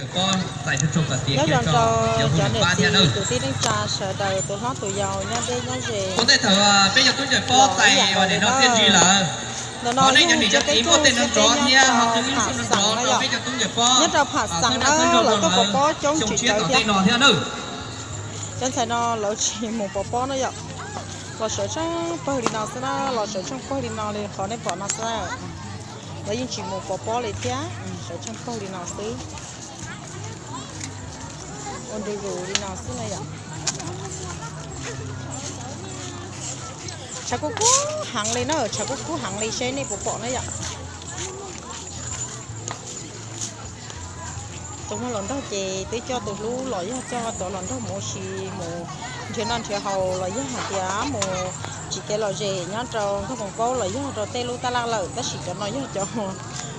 Nyob zoo rau cov niam txiv kwv tij neej tsa sawv daws tus hlob tus yau nyob deb nyob ze. Ua ntej thaum peb cov tub ntawm pob txais uas nim no txiaj ntsig lawm, ntawm no yog cov niam txiv muaj tej nrov nrov thiab ho tus ib lub suab nrov nrov rau peb cov tub ntawm pob nyob rau Pham Xeem na, lawv tuaj pov pob coob tsis tawv thiab no thiab na. Cov ntxhais no lawv tsis mus pov pob na yom, los sawv tsees pawg li no xwb na, los sawv tsees pawg li no li qhov nej pom no xwb na. Lawv yeej tsis mus pov pob li thiab, sawv tsees pawg li no xwb. Ua ntu zus li no xwb na yom. Tshav kub kub heev li na, tshav kub kub heev li seb nej puas pom na yom. Tus muaj hluas nraug ces twb coj tus hlub los yog coj cov hluas nraug mus ua si mus nrhiav noj nrhiav haus los yog hais tias mus tsim kev lom zem nyob rau nkauj Moos Paub los yog rau tej lub tab laj lawm, tab sis cov no yog cov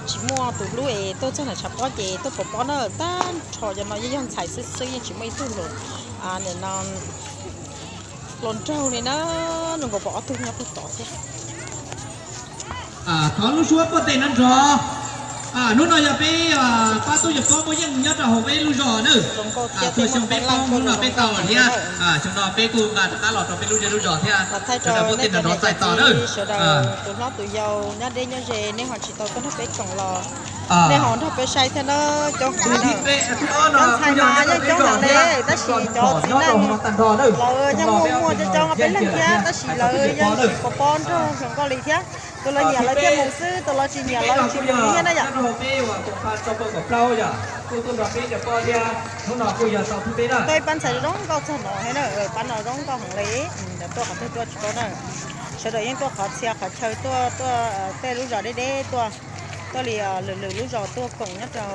tsis muaj tus hlub es tuaj txog nram tshav pob ces tuaj pov pob na, tag nrho cov no yeej yog ntxhais xwb xwb, yeej tsis muaj ib tug hluas, nim no hluas nraug li na, nws nkaus pom ob tug nyob puag tod thiab. Thov lub suab puag tej nrov nrov. Hnub no yog peb pab tub yawg pob muaj yeej nyob rau hauv peb lub zos na. Txhua xyoo peb poob hnub no peb tau lawm thiab, xyoo no peb kuj nqa rov qab los rau peb lub zej lub zos thiab. Sawv daws puag tej nrov nrov txais tos na. Sawv daws tus hlob tus yau nyob deb nyob ze nej ho tsis tau tuaj nrog peb koom los nej ho nrog peb saib thiab na. Coob heev na, cov ntxhais mas yeej coob heev li, tab sis cov txiv neej lawv yeej muaj muaj coob coob peb leeg thiab, tab sis lawv yeej tsis pov pob nrog hluas nkauj li thiab. Tus lawv nyiam lawv thiaj mus xwb, tus lawv tsis nyiam lawv tsis mus li thiab na yom. Tuaj ib pab ntxhais zoo nkauj txog no thiab na, pab no zoo nkauj heev li. Tuaj qhov twg tuaj tsis paub na, sawv daws yeej tuaj qhov txhia qhov chaw, tuaj tuaj tej lub zos deb deb tuaj, tuaj li lwm lwm lub zos tuaj koom nyob rau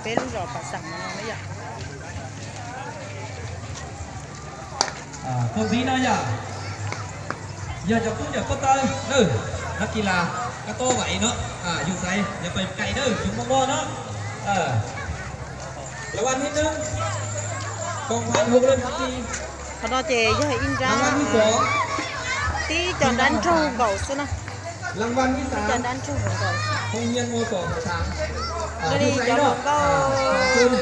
peb lub zos Pham Xeem no na yom. Koj ntxiv no yog, yog cov tub cov pob tawb na, no kis las kab tob vam no, yus xaiv yog pais kais na, yus muaj mob no. Qhov no ces yog ib nrab, tib co nrab nraug nkaus xwb na. Tib co nrab nraug nkaus nkaus. Li cov hluas nkauj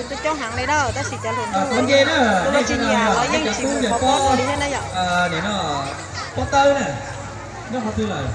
coob coob heev li na, tab sis cov hluas nraug tus lawv tsis nyiam los yeej tsis mus pov pob li thiab na yom. Pob tawb na, nyob qhov twg lawm?